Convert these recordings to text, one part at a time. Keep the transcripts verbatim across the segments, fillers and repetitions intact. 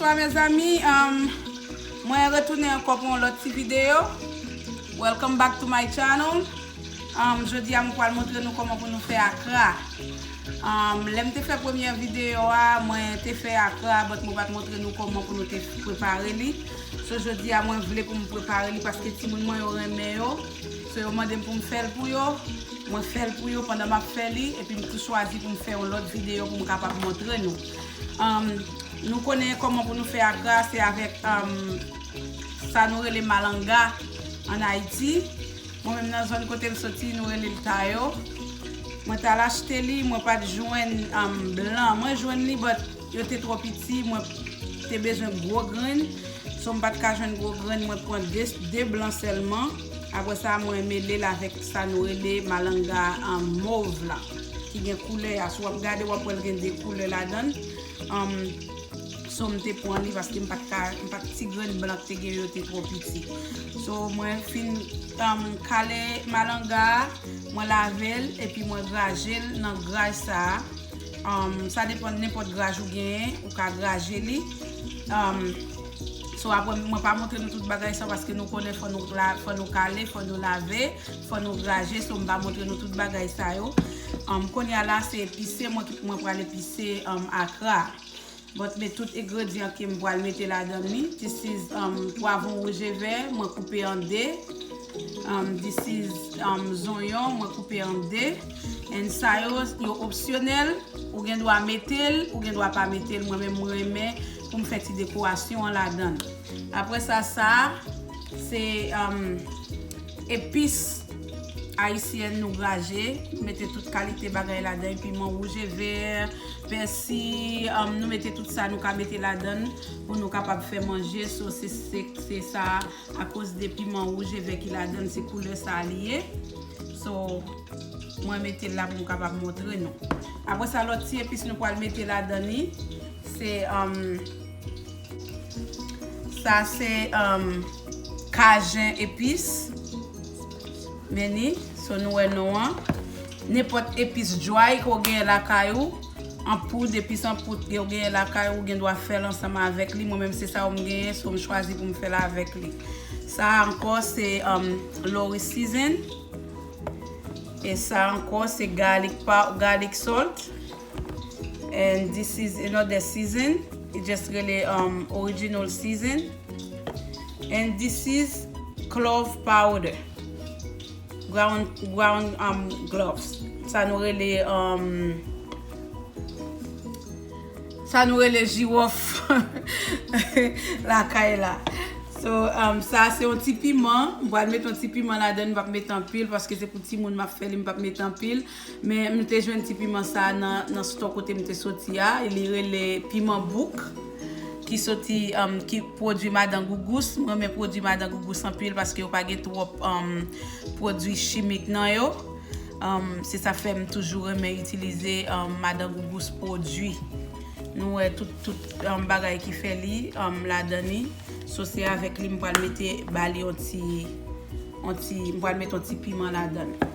Bonjou mezanmi, um, mwen retounen ankò pou yon lòt ti videyo. Welcome back to my channel. Um, jodi a mwen pral montre nou kòman pou nou fè akra. Um, lè m te fè premyè videyo a, mwen te fè akra, but mwen pa t montre nou kòman pou nou te prepare li. So jodi a mwen vle pou m prepare li paske timoun mwen yo renmen yo. So yo mande m pou m fè l pou yo. Mwen fè l pou yo pandan m ap fè li, epi m tou chwazi pou m fè yon lòt videyo pou m kapab montre nou. Um, nou konnen kòman pou nou fè akra, se avèk, um, sa nou rele malanga ann Ayiti. Mwen menm nan zòn kote m soti, nou rele l tayo. Mwen t al achte li, mwen pa t jwenn, um, blan. Mwen jwenn li, but yo te twò piti, mwen te bezwen gwo grenn. So m pa t ka jwenn gwo grenn, mwen pran de, de blan sèlman. Apre sa, mwen mele l avèk sa nou rele malanga, um, mov la, ki gen koulè a. Si w ap gade, w ap wè l gen de koulè ladan l. Um, so m te pran li paske m pa t ka, m pa t, ti grenn blan k te gen yo te twò piti. So mwen fin, um, kale malanga a, mwen lave l, epi mwen graje l nan graj sa a. Um, sa depann nenpòt graj ou genyen, ou ka graje li. Um, so apre, mwen pa montre nou tout bagay sa paske nou konnen fò nou la, fò nou kale, fò nou lave, fò nou graje, so m pa montre nou tout bagay sa yo. Um, kounye a la, se epise, mwen ki, mwen pral epise, um, akra. But men tout engredyan ke m pral mete ladan li. This is, um, pwavwon wouj e vè, mwen koupe an de. Um, this is, um, zonyon, mwen koupe an de. And sa yo, yo opsyonèl. Ou gen dwa mete l, ou gen dwa pa mete l. Mwen menm, mwen renmen pou m fè ti dekorasyon an ladan l. Apre sa, sa a, se, um, epis ayisyèn nou graje. Nou mete tout kalite bagay ladan, piman wouj e vè, pèsi, um, nou mete tout sa nou ka mete ladan l pou nou kapab fè manje. So, se, se, se sa, akoz de piman wouj e vè ki ladan l, se koulè sa a li ye. So, mwen mete l la pou m kapab montre nou. Apre sa, lòt ti epis nou pral mete ladan li, se, um, sa se, um, kajen epis. Men li, so nou wè non an. Nenpòt epis dry ke w genyen lakay ou, an poud, epis an poud ke w genyen lakay ou, ou gen dwa fè l ansanm avèk li. Mwen menm se sa yo m genyen, so m chwazi pou m fè l avèk li. Sa a ankò se, um, lori season. E sa ankò se garlic pow-, garlic salt. And this is another season. It just rele, um, original season. And this is clove powder. Ground, ground, um, cloves. Sa nou rele, um, sa nou rele jiwòf lakay la. So, um, sa se yon ti piman. M pral mete yon ti piman ladan, m p ap mete anpil paske se pou timoun m ap fè li, m p ap mete anpil. Men m te jwenn ti piman sa a nan, nan stò kote m te soti a. Li rele piman bouk, ki soti, um, ki pwodui Madan Gougous. Mwen renmen pwodui Madan Gougous anpil paske yo pa gen twòp, um, pwodui chimik nan yo. Um, se sa fè m toujou renmen itilize, um, Madan Gougous pwodui. Nou wè tout, tout, um, bagay ki fè li, um, ladan li. So, se avèk li m pral mete, ba li yon ti, yon ti, m pral mete yon ti piman ladan l.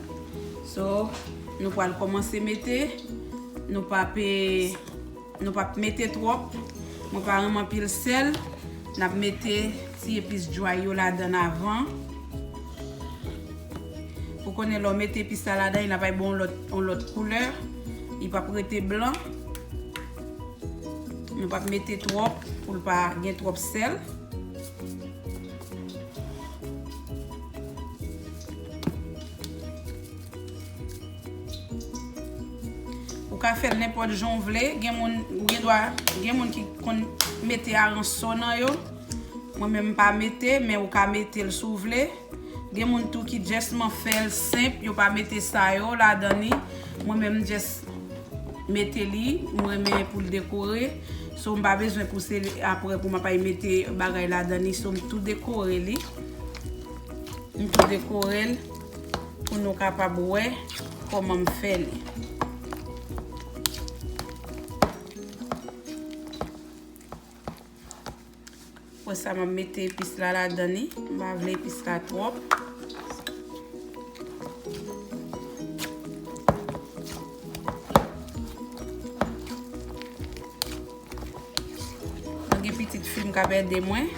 So, nou pral kòmanse mete, nou p ap, nou p ap mete twòp. Mwen pa renmen anpil sèl. N ap mete ti epis dry yo ladan l avan. Ou konnen lè w mete epis la ladan, l ap bay bon yon lòt, yon lòt koulè. Li p ap rete blan. Nou p ap mete twòp pou l pa gen twòp sèl. Ou ka fè l nenpòt jan w vle. Gen moun, ou gen dwa, gen moun ki konn mete aranso nan yo. Mwen menm m pa mete, men ou ka mete l si w vle. Gen moun tou ki just man fè l senp, yo pa mete sa yo ladan li. Mwen menm m just mete li, m renmen pou l dekore. So m pa bezwen pouse li apre pou m ap al mete bagay ladan li. So m tou dekore li. M tou dekore l pou nou kapab wè kòman m fè li. Apre sa, m ap mete epis la ladan li. M pa vle epis la twòp. Mwen gen pitit k ap ede mwen.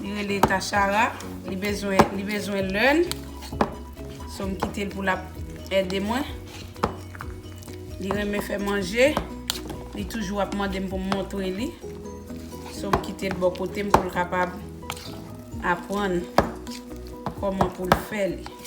Li rele Tachara. Li bezwen, li bezwen lèn. So, m kite l pou l ap ede mwen. Li renmen fè manje. Li toujou ap mande m pou m montre li. So, m kite l bò kote m pou l kapab aprann kòman pou l fè li.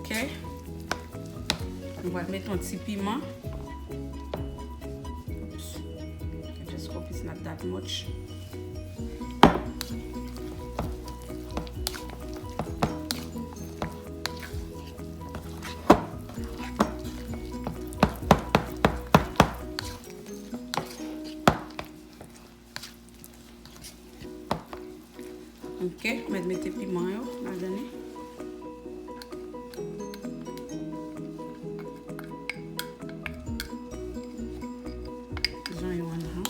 Ok. Nou pral mete yon ti piman. Oops. I just hope it's not that much. Ok, mèt mete piman yo ladan li. Zonyon an nan.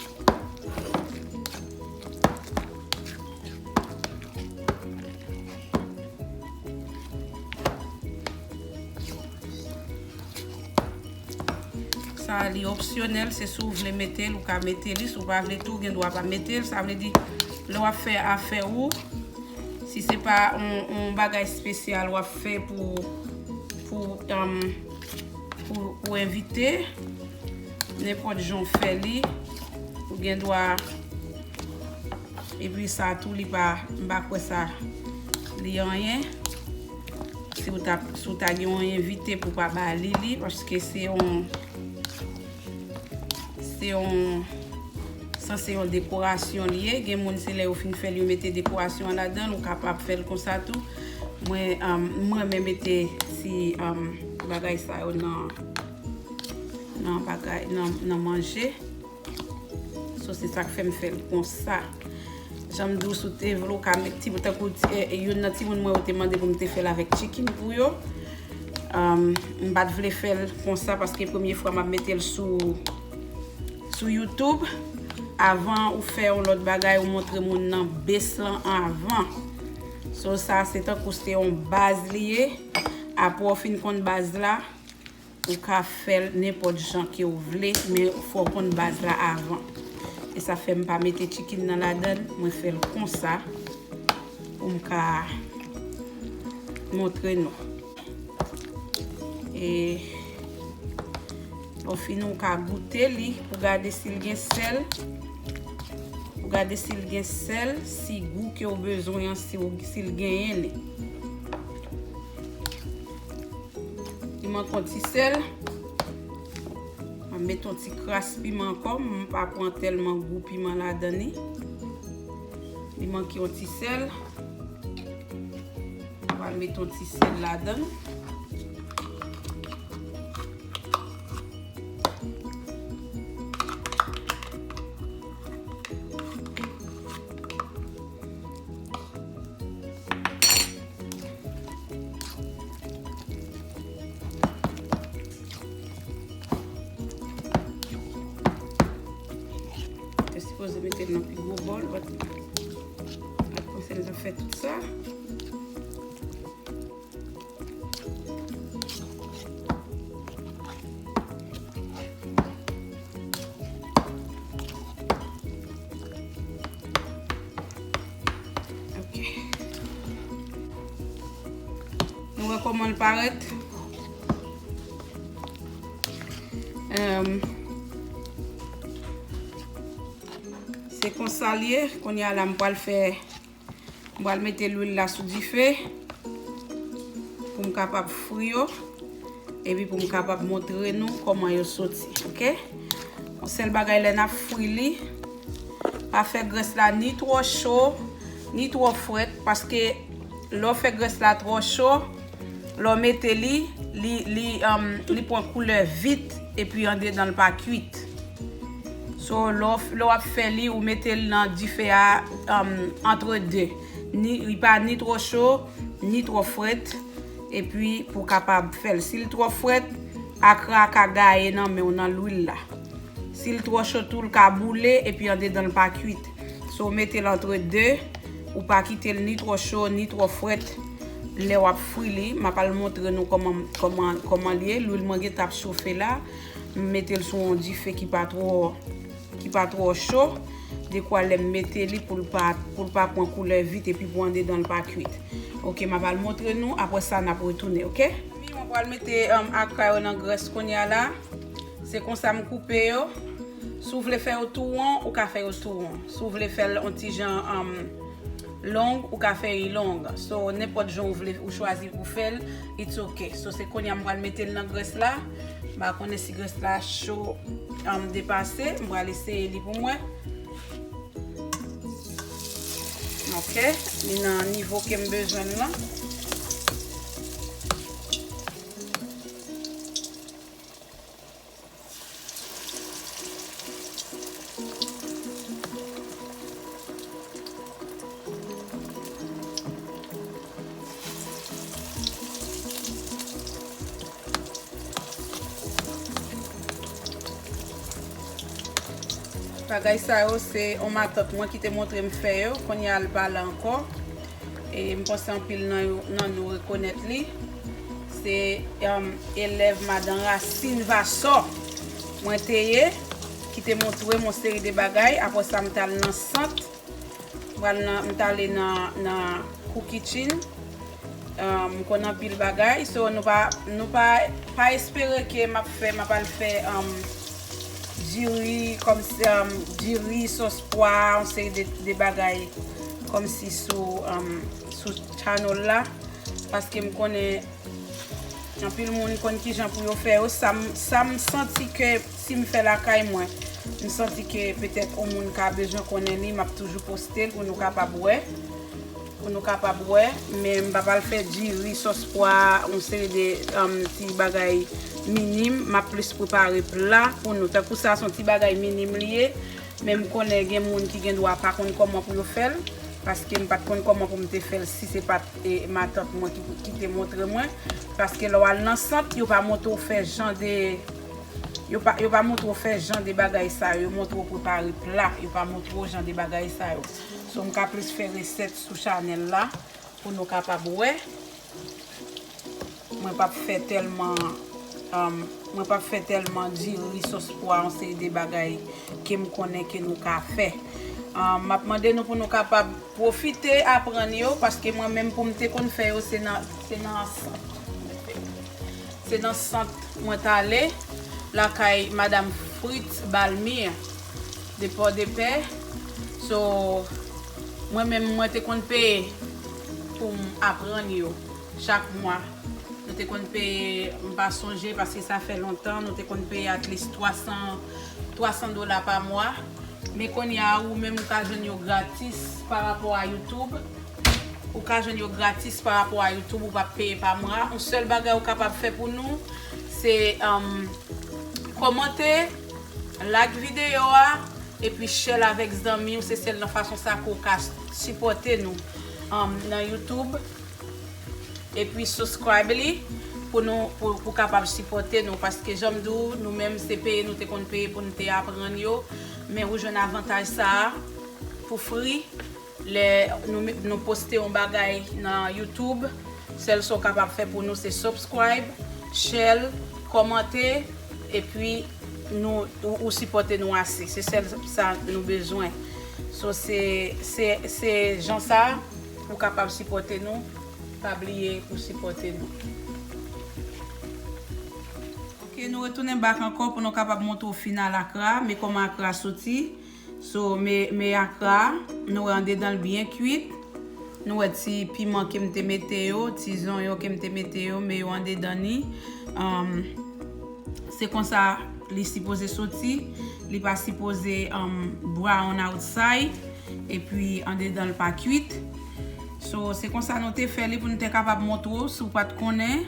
Sa li opsyonèl, se si w vle mete l, ou ka mete li, si w pa vle tou, ou gen dwa pa mete l. Sa vle di, lè w ap fè afè ou, si se pa yon, yon bagay espesyal w ap fè pou, pou, um, pou, pou envite, nenpòt jan w fè li, ou gen dwa. Epi sa tou, li pa, m pa kwè sa li anyen. Si w ta, si w ta gen yon envite pou pa ba li li, paske se yon, se yon, sanse yon dekorasyon li ye. Gen moun, se lè yo fin fè l, yo mete dekorasyon an ladan l, ou kapab fè l konsa tou. Mwen, um, mwen renmen mete ti, um, bagay sa yo nan, nan bagay, nan, nan manje. So, se sa k fè m fè l konsa. Jan m di w, si w te vle, w ka met ti, tankou ti, eh, eh, youn nan timoun mwen yo te mande pou m te fè l avèk chicken pou yo. Um, m pa t vle fè l konsa paske premye fwa m ap mete l sou, sou YouTube. Avan ou fè yon lòt bagay, ou montre moun nan base lan avan. So, sa se tankou se yon baz li ye. Apre w fin konn baz la, ou ka fè l nenpòt jan ke w vle, men fò w konn baz la avan. E sa fè m pa mete chicken nan ladan l, mwen fè l konsa pou m ka montre nou. E lè w fini, ou ka goute li pou gade si l gen sèl. Pou gade si l gen sèl, si gou ke w bezwen an, si w, si l genyen li. Li manke yon ti sèl. M ap mete yon ti kras piman ankò. M pa pran tèlman gou piman ladan li. Li manke yon ti sèl. M pral mete yon ti sèl ladan. Te sipoze mete l nan pi gwo bòl, but m ap panse m ta fè tout sa. Ok. Nou wè kòman l parèt. Em, se konsa l ye. Kounye a la, m pral fè M pral mete lwil la sou dife pou m kapab fri yo, epi pou m kapab montre nou kòman yo soti, ok? Yon sèl bagay, lè n ap fri li, pa fè grès la ni twò cho, ni twò frèt, paske lè w fè grès la twò cho, Lè w mete li, li, li, um, li pran koulè vit, epi andedan l pa kwit. So, lè w, lè w ap fè li, ou mete l nan dife a, um, antre de. Ni, li pa ni twò cho, ni twò frèt, epi pou w kapab fè l. Si l twò frèt, akra a ka gaye nan men w nan lwil la. Si l twò cho tou, l ka boule, epi andedan l pa kwit. So, w mete l antre de, ou pa kite l ni twò cho, ni twò frèt. Lè w ap fri li, m ap al montre nou kòman, kòman, kòman l ye. Lwil mwen gentan ap chofe la. M mete l sou yon dife ki pa twò, ki pa twò cho. Dekwa lè m mete li pou l pa, pou l pa pran koulè vit epi pou andedan l pa kwit. Oke, m ap al montre nou. Apre sa, n ap retounen, oke? Mwen pral mete, um, akra yo nan grès kounye a la. Se konsa m koupe yo. Si w vle fè yo tou won, ou ka fè yo tou won. Si w vle fè l yon ti jan, um, long, ou ka fè li long. So, nenpòt jan ou vle, ou chwazi pou fè l, it's ok. So, se kounye a m pral mete l nan grès la. M pa konnen si grès la cho, um, depase. M pral eseye li pou mwen. Ok, li nan nivo ke m bezwen l lan. Bagay sa yo, se yon matant mwen ki te montre m fè yo, kounye a l pa la ankò. E m panse anpil nan yo, nan nou rekonèt li. Se, um, elèv madan Racine Vassor mwen te ye, ki te montre m yon seri de bagay. Apre sa, m t al nan sant. M pral nan, m t ale nan, nan Cook Kitchen. Um, m konn anpil bagay. So, nou pa, nou pa, pa espere ke m ap fè, m ap al fè, um, diri, kòmsi, um, diri, sòs pwa, yon seri de, de bagay kòmsi sou, um, sou channel la. Paske m konnen anpil moun konn kijan pou yo fè yo. Sa m, sa m santi ke si m fè lakay mwen, m santi ke petèt yon moun ka bezwen konnen li, m ap toujou poste l pou nou kapab wè. Pou nou kapab wè. Men m p ap al fè diri, sòs pwa, yon seri de, um, ti bagay minim. M ap plis prepare pla pou nou. Tankou sa, se yon ti bagay minim li ye. Men m konnen gen moun ki gen dwa pa konn kòman pou yo fè l, paske m pa t konn kòman pou m te fè l si se pa t, e, matant mwen ki, ki te montre mwen. Paske lè w al nan sant, yo pa montre w fè jan de, yo pa, yo pa montre w fè jan de bagay sa yo, yo montre w prepare pla, yo pa montre w jan de bagay sa yo. So, m ka plis fè resèt sou chanèl la pou nou kapab wè. Mwen p ap fè tèlman, um, mwen p ap fè tèlman diri, sòs pwa, yon seri de bagay ke m konnen ke nou ka fè. Um, m ap mande nou pou nou kapab pwofite aprann yo, paske mwen menm pou m te konn fè yo, se nan, se nan sant. Se nan sant mwen t ale, lakay Madam Fritz Balmir de Pòdepè. So, mwen menm, mwen te konn peye pou m aprann yo chak mwa. Nou te konn peye, m pa sonje, paske sa fè lontan, nou te konn peye at least twa san, twa san dola pa mwa. Men kounye a, ou menm, ou ka jwenn yo gratis pa rapò a YouTube. Ou ka jwenn yo gratis pa rapò a YouTube, ou p ap peye pa mwa. Yon sèl bagay ou kapab fè pou nou, se, um, kòmante, like videyo a, epi share l avèk zanmi w. Se sèl nan fason sa ke w ka sipòte nou, um, nan YouTube. Epi subscribe li pou nou, pou, pou kapab sipòte nou. Paske jan m di w, nou menm se peye nou te konn peye pou nou te aprann yo. Men ou jwenn avantaj sa a pou free. Lè nou, nou poste yon bagay nan YouTube, sèl sa w kapab fè pou nou se subscribe, share, kòmante, epi nou, ou, ou sipòte nou ase. Se sèl sa nou bezwen. So, se, se, se jan sa ou kapab sipòte nou. Pa bliye pou sipòte nou. Ok, nou retounen back ankò pou nou kapab montre w final akra, men kòman akra soti. So, men, men akra, nou wè andedan l byen kwit. Nou wè ti piman ke m te mete yo, ti zonyon ke m te mete yo, men yo andedan ni. Um, se konsa li sipoze soti. Li pa sipoze, um, brown outside, epi andedan l pa kwit. So, se konsa nou te fè li pou nou te kapab montre w, si w pa t konnen,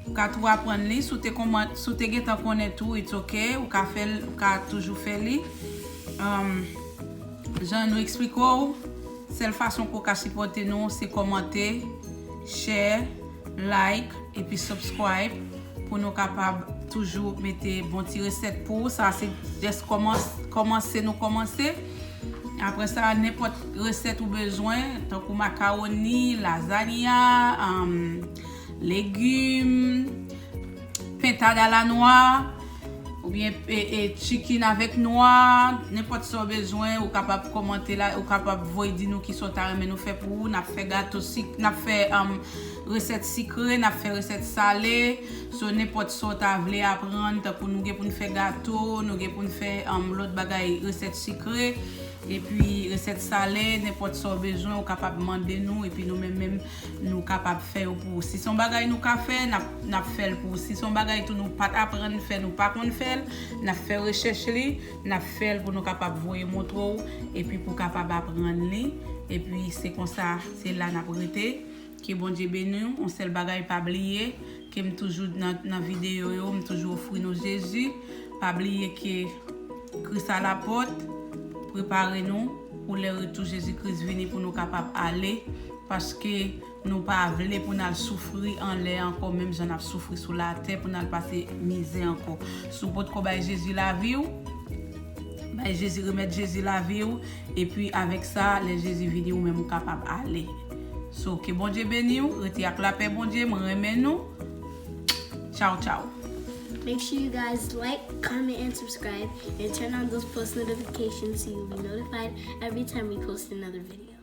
ou ka tou aprann li, si w te kòman-, si w te gentan konnen tou, it's ok, ou ka fè l, ou ka toujou fè li. Um, jan nou eksplike w, sèl fason pou w ka sipòte nou, se kòmante, share, like, epi subscribe pou nou kapab toujou mete bon ti resèt pou ou. Sa se just kòmans-, kòmanse nou kòmanse. Apre sa, nenpòt resèt ou bezwen, tankou makawoni, lazanya, um, legim, pentad alanwa, oubyen e, e, chicken avèk nwa, nenpòt sa w bezwen, ou kapab kòmante la, ou kapab voye di nou ki sa w ta renmen nou fè pou ou. N ap fè gato sik, n ap fè, um, resèt sikre, n ap fè resèt sale. So, nenpòt sa w ta vle aprann, tankou nou gen pou n fè gato, nou gen pou n fè, um, lòt bagay, resèt sikre, epi resèt sale, nenpòt sa w bezwen, ou kapab mande nou, epi nou menm menm, nou kapab fè yo pou ou. Si se yon bagay nou ka fè, n ap, n ap fè l pou ou. Si se yon bagay tou nou pa t aprann fè, nou pa konn fè l, n ap fè rechèch li, n ap fè l pou nou kapab voye montre w, epi pou w kapab aprann li. Epi se konsa, se la n ap rete. Ke Bondye beni w. Yon sèl bagay, pa bliye ke m toujou nan, nan videyo yo, m toujou ofri nou Jezi. Pa bliye ke Kris alapòt, prepare nou pou lè retou Jezi Kris vini pou nou kapab ale, paske nou pa vle pou n al soufri anlè ankò, menm jan n ap soufri sou latè, pou n al pase mizè ankò. Si w potko bay Jezi lavi w, bay Jezi, remèt Jezi lavi w, epi avèk sa, lè Jezi vini, ou menm ou kapab ale. So, ke Bondye beni w, rete ak lapè Bondye, mwen renmen nou. Tchao, tchao. Make sure you guys like, comment, and subscribe, and turn on those post notifications so you'll be notified every time we post another video.